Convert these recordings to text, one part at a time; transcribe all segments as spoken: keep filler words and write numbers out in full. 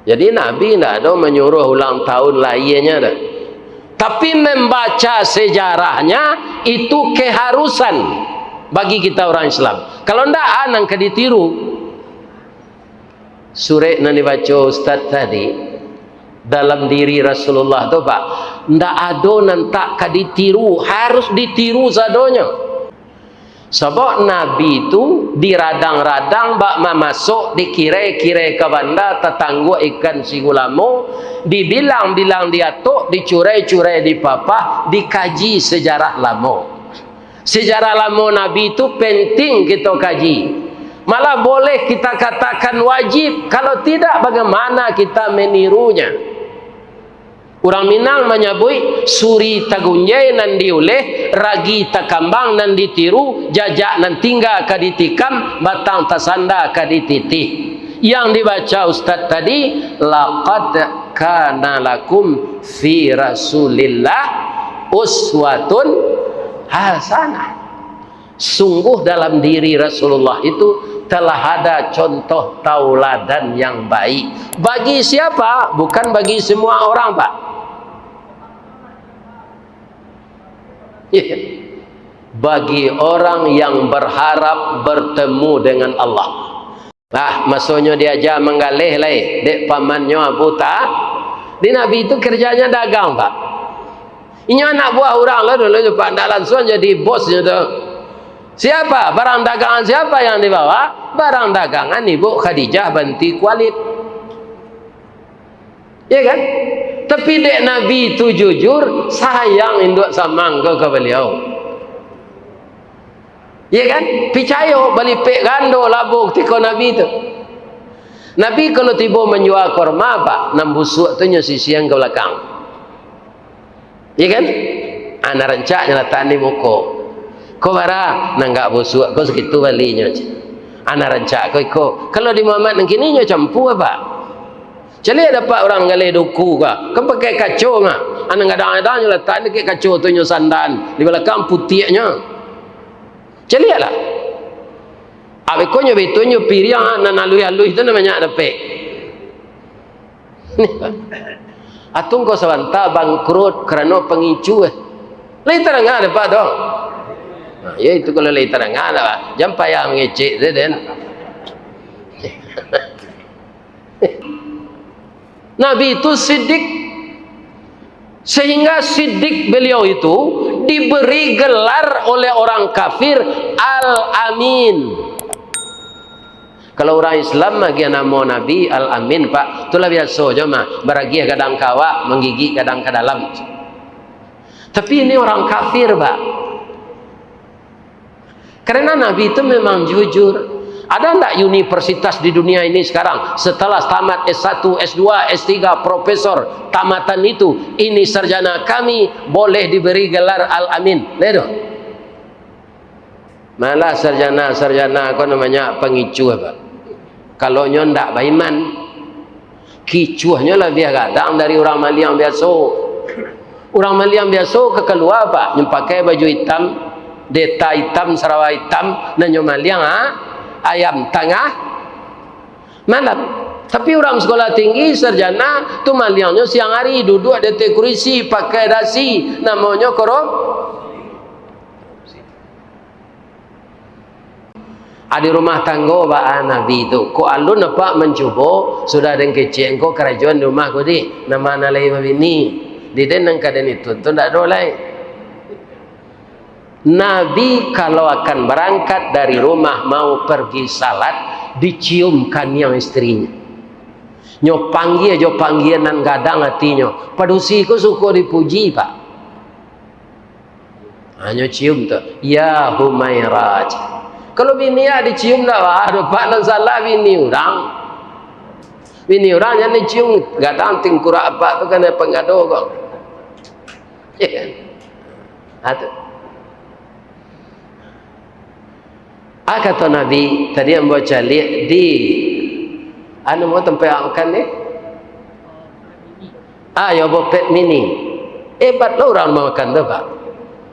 Jadi, Nabi ndak ado manyuruh ulang tahun lahianyo tu. Tapi, membaca sejarahnya itu keharusan bagi kita orang Islam. Kalau ndak, a nan ka ditiru. Surek nan dibaco Ustaz tadi, dalam diri Rasulullah tu, Pak, ndak ado nan tak ka ditiru, harus ditiru sadonyo. Sabab Nabi tu diradang-radang bak mamasok, dikirek-kirek ka banda, tatangguak ikan sigu lamo, dibilang-bilang di atok, dicurai-curai di papah, dikaji sejarah lamo. Sejarah lamo Nabi tu penting kito kaji. Malah boleh kita katakan wajib, kalau tidak, bagaimana kita menirunya? Urang Minang manyabuik, suri tagunjai nan diuleh, ragi takambang nan ditiru, jajak nan tingga ka ditikam, batang tasanda ka dititih. Yang dibaca Ustaz tadi, "Laqad kana lakum fi Rasulillah uswatun hasanah." Sungguh dalam diri Rasulullah itu telah ada contoh tauladan yang baik. Bagi siapa? Bukan bagi semua orang, Pak. Iya. Bagi orang yang berharap bertemu dengan Allah. Ah, masonyo diaja manggaleh lai dek pamannyo Abu Ta-, di Nabi tu kerjanya dagang, Pak. Inyo anak buah urang lah dulu tu, Pak, ndak lansuang jadi bosnyo tu. Siapa? Barang dagangan siapa yang dibawa? Barang dagangan Ibu Khadijah binti Khuwailid. Ya kan? Tapi dek Nabi tu jujur, sayang induak samang ko ka baliau. Ya kan? Picayo, balipek gando labo tiko Nabi tu. Nabi kalau tibo manjua kurma, Pak, nan busuak tu nyo sisiang ka balakang. Ya kan? Ana rancak nyo latak di muko. Ko bara, nan agak busuak ko sakitu balinyo. Ana rancak ko iko. Kalau di Muhammad nan kini nyo campua, Pak. Caliak dapek urang galeh duku ka, kan pakai kaco mah. Anak gadang-gadang nyo latak dikek kaco tu nyo sandan, di balakang putiaknyo. Caliaklah. Abih ko nyo bitu nyo piriang nan aluih-aluih tu nan banyak dapek. Atun ko sabanta bangkrut karano pangicuah. Lai tadanga dapek tu. Nah, ya itu kalau lai tadanga dah, jan payah mangecek tu den. Nabi itu siddiq, sehingga siddiq beliau itu diberi gelar oleh orang kafir Al-Amin. Kalau urang Islam magiah namo Nabi Al-Amin, Pak, itulah biaso jo mah, baragiah gadang ka awak, manggigik gadang ka dalam. Tapi ini orang kafir, Pak. Karena Nabi itu memang jujur. Ada ndak universitas di dunia ini sekarang, setelah tamat S satu, S dua, S tiga, profesor, tamatan itu, ini sarjana kami, boleh diberi gelar Al-Amin? Ndak ado. Malah sarjana-sarjana ko namonyo pangicuah, Pak. Kalau nyo ndak baiman, kicuahnyo labiah gadang dari urang maliang biaso. Urang maliang biaso ka kalua, Pak, nyo pakai baju itam, deta itam, sarawa itam, nan nyo maliang, ha, ayam tangah malam. Tapi urang sekolah tinggi, sarjana, tu maliangnyo siang hari, duduak di ateh kurisi, pakai dasi, namonyo korup-, Ah, di rumah tanggo baa Nabi tu. Kok alun apak mancubo, sudah den kecek engko karajoan di rumah ko di. Nama nan lai babini. Di den nan ka den itu tu ndak ado lai. Nabi kalau akan barangkat dari rumah mau pergi salat, dicium kaniang istrinyo. Nyo panggia jo panggian nan gadang atinyo. Padusi ko suko dipuji, Pak. Hanyo cium tu, "Ya Humairah." Kalau bini awak dicium ndak baa doh, Pak, nan salah bini urang. Bini urang jan dicium, gadang tingkurak apak tu kanai pangado ko. Ha, tu. Ah, kato Nabi, tadi ambo caliak di, anu, mo tampek makan ni? Ah, yo, Bopet Mini. Hebat lo urang rumah makan tu, Pak.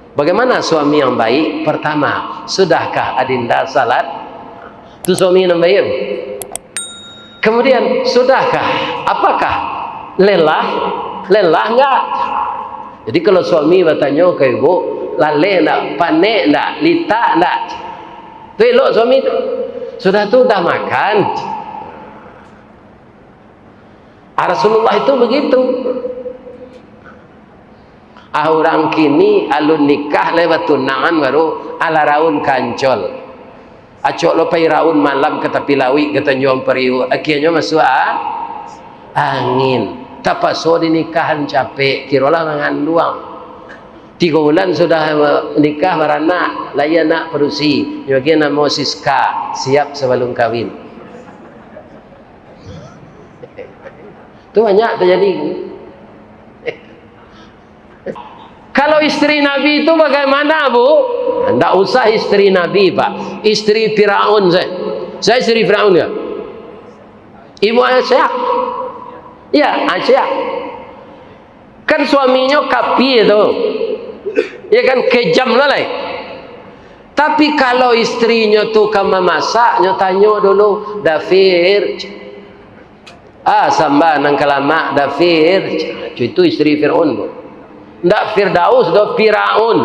Bagaimana suami yang baik? Pertama, sudahkah Adinda salat? Tu suami nan baik. Kemudian, sudahkah? Apakah lelah? Lelah enggak? Jadi, kalau suami batanyo ka ibu, "Laleh enggak? Panek enggak? Litak enggak?" Tu elok suami tu. Sudah tu, "Dah makan?" Ah, Rasulullah itu begitu. Ah, urang kini alun nikah lai batunangan baru, alah raun ka Ancol. Acok lo pai raun malam ka tapi lauik, ka Tanjuang Priuk. Akienyo masuak a-, angin. Tapaso dinikahan capek, kirolah manganduang. Tigo bulan sudah, eh, nikah baranak, lahia anak padusi. Nyo agiah namo Siska, siap sabalum kawin. Tu banyak tajadi. Kalau isteri Nabi itu bagaimana, Bu? Ndak usah isteri Nabi, Pak. Isteri Firaun saja. Saya isteri Firaun ya? Ibu Aisyah. Ya, Aisyah. Kan suaminyo kapia tu. Ya kan, kejam lah lai. Tapi kalau isterinyo tu ka mamasak, nyo tanyo dulu, "Dafir." "Ah, samba nan ka lamak, Dafir." Itu isteri Firaun tu. Ndak Firdaus doh, Firaun.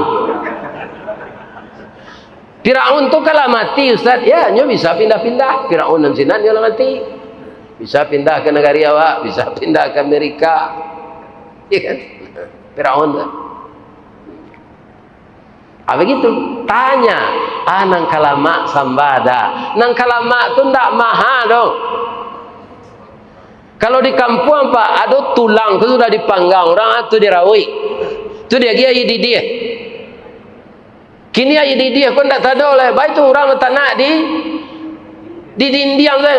Firaun tu kan lah mati, Ustaz. Ya, nyo bisa pindah-pindah. Firaun nan sinan nyo lah mati. Bisa pindah ka nagari awak, bisa pindah ka Amerika. Ya kan? Firaun tu. Ah, begitu. Tanya, "Ah, nan ka lamak samba da?" Nan ka lamak tu ndak maha doh. Kalau di kampuang, Pak, ado tulang tu sudah dipanggang urang, ah, tu dirauik. Tu diagiah aia didiah. Kini aia didiah ko ndak tado lai. Baitu urang batanak di, di dindiang tu.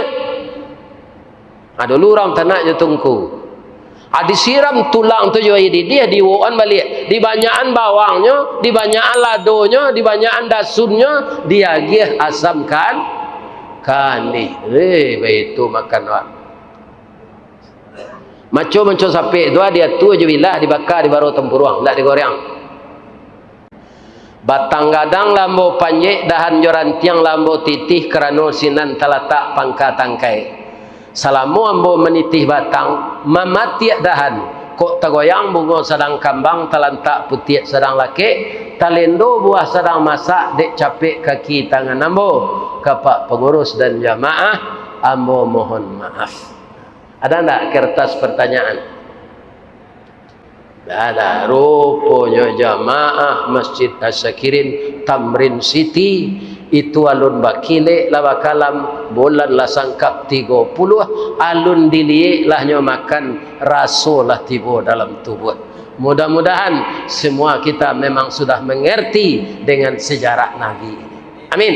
Ah, dulu urang batanak jo tungku. Ah, disiram tulang tu jo aia didiah, diiwokan baliak. Dibanyakan bawangnyo, dibanyakan ladonyo, dibanyakan dasunnyo, diagiah asam kan, kandih. Eh, baitu makan urang. Maco-maco sapek tu, ah, diatua jo bilah, dibaka di baro tampuruang, ndak digoreang. Batang gadang lah ambo panjek, dahan jo rantiang lah ambo titih, karano sinan talatak pangka tangkai. Salamo ambo manitih batang, mamatiak dahan, kok tagoyang bungo sadang kambang, talantak putiak sadang lakek, talendo buah sadang masak, dek capek kaki tangan ambo. Ka Pak Pangurus dan jamaah, ambo mohon maaf. Ada ndak kertas pertanyaan? Ndak ada. Ruponyo jamaah Masjid Asyakirin, Tamrin City, itu alun bakilek lah bakalam, bulan lah sangkap tigo puluah, alun diliek lah nyo makan, raso lah tibo dalam tubuah. Mudah-mudahan semua kita memang sudah mengerti dengan sejarah Nabi ini. Amin.